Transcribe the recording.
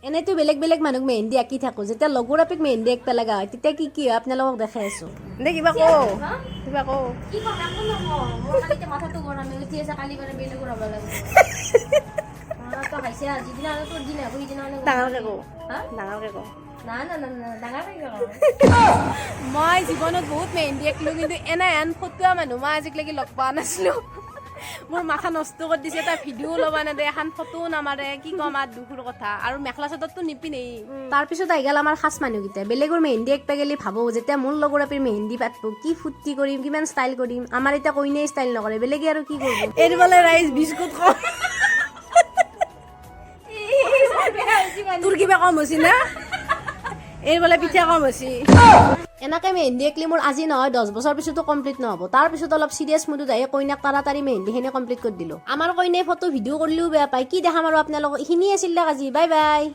এনেইতো বেলেগ বেলেগ মানুহক মেহেন্দি আঁকি থাকোঁ, যেতিয়া লগৰ আপিক মেহেন্দি আঁকিব লগা হয়, তেতিয়া কি কি হয় আপোনালোকক দেখাই আছোঁ। দে, কিবা ক, কিবা ক। কি কম? একো নকওঁ। মোৰ কালি এতিয়া মাথাটো গৰম হৈ উঠি আছে। কালি মানে বেলেগৰ হ'ব লাগিব। মাথাটো খাইছে আৰু যিদিনা আৰু তোৰ দিন হ'ব, সিদিনা মানে। ডাঙৰকে ক। হা? ডাঙৰকে ক। না না না না, ডাঙৰকে কওঁ। মই জীৱনত বহুত মেহেন্দি আঁকিলো, কিন্তু এনে এন ফটুৱা মানুহ মই আজিলৈকে লগ পোৱা নাছিলো। মোৰ মাথা নষ্ট কৰি দিছে। এটা ভিডিঅ' ল'ব নেদে, এখন ফটোও নামাৰে। কি ক'ম আৰু, দুখৰ কথা। আৰু মেখেলা চাদৰটো নিপিন্ধেই। তাৰপিছত আহি গ'ল আমাৰ খাচ মানুহকেইটা। বেলেগৰ মেহেন্দি আঁকিব গ'লে ভাবোঁ, যেতিয়া মোৰ লগৰ আপিৰ মেহেন্দি পাতব, কি ফূৰ্তি কৰিম, কিমান ষ্টাইল কৰিম। আমাৰ এতিয়া কইনাই ষ্টাইল নকৰে, বেলেগে আৰু কি কৰিব? এইফালে ৰাইজ বিস্কুট কম। তোৰ কিবা কম হৈছে না? এইফালে পিঠা কম হৈছে। এনেকে মেহেন্দি আঁকিলে মোৰ আজি নহয়, 10 বছৰ পিছতো কমপ্লিট নহ'ব। তাৰপিছত অলপ চিৰিয়াছ মুডত আহি কইনাক তাড়াতাড়ি মেহেন্দিখিনি কমপ্লিট কৰি দিলোঁ। আমাৰ কইনাই ফটো ভিডিঅ' কৰিলেও বেয়া পায়। কি দেখাম আৰু আপোনালোকক? এইখিনি আছিল দিয়ক আজি। Bye bye.